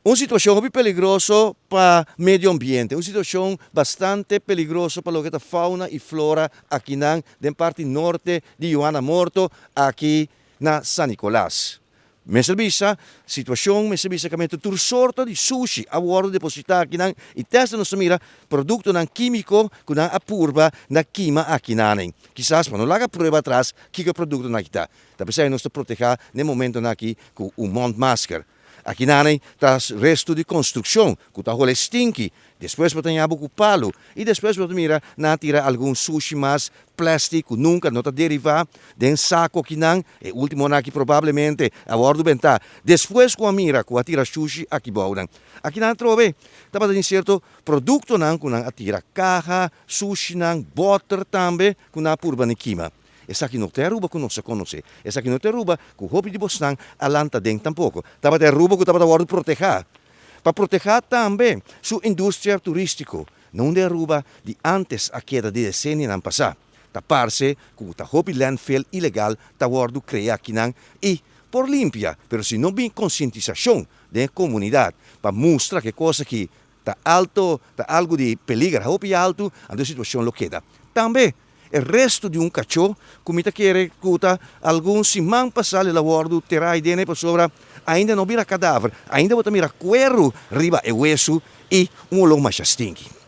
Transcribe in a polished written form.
Un situashon hopi peligroso pa medio ambiente, un situashon bastante peligroso pa loke ta fauna i flora akinan den parti norte di Juana Morto aki na San Nicolas. Mester bisa, situashon mester bisa kaminda tur sorto di sushi a wòrdu depositá akinan i te hasta nos ta mira produktonan kímiko ku nan a purba na kima akinanen. Kisas pa no laga prueba atras kiko e produktonan aki ta. Ta p'esei nos ta protehá na e momentonan aki ku un mondmasker. Akinanei ta restu di konstrukshon ku ta hole stinki, despues bo ta ña bo ku palu i despues bo ta mira nan a tira algun sushi mas plèstik ku nunka no ta derivá den sako akinan, e últimonan aki probablemente a wòrdu bentá despues ku a mira ku a tira shushi aki bounan. Akinan atrobe tabata tin sierto produktonan ku nan a tira, kaha, sushinan, bòter tambe ku nan a purba ni kima. Esaki no ta e Aruba ku nos a konosé. Esaki no ta e Aruba ku hopi di bosnan a lanta den tampoko. Tabata e Aruba ku tabata wòrdu protehá. Pa protehá tambe su industria turístiko. Na unda e Aruba di ántes a keda di desenianan pasá. Ta parse ku ta hopi landfill ilegal ta wòrdu krea akinan i por limpia, pero si no bin konsientisashon den e komunidat pa mustra ku e kos aki ta alto, ta algu di peliger hopi altu, anto e situashon lo keda. Tambe E resto di un kachó ku mi ta kere ku ta algun siman pasá el a wòrdu terá ei dene pasobra ainda no bira kadaver, ainda bo ta mira kueru riba e wesu i un oló masha stinki.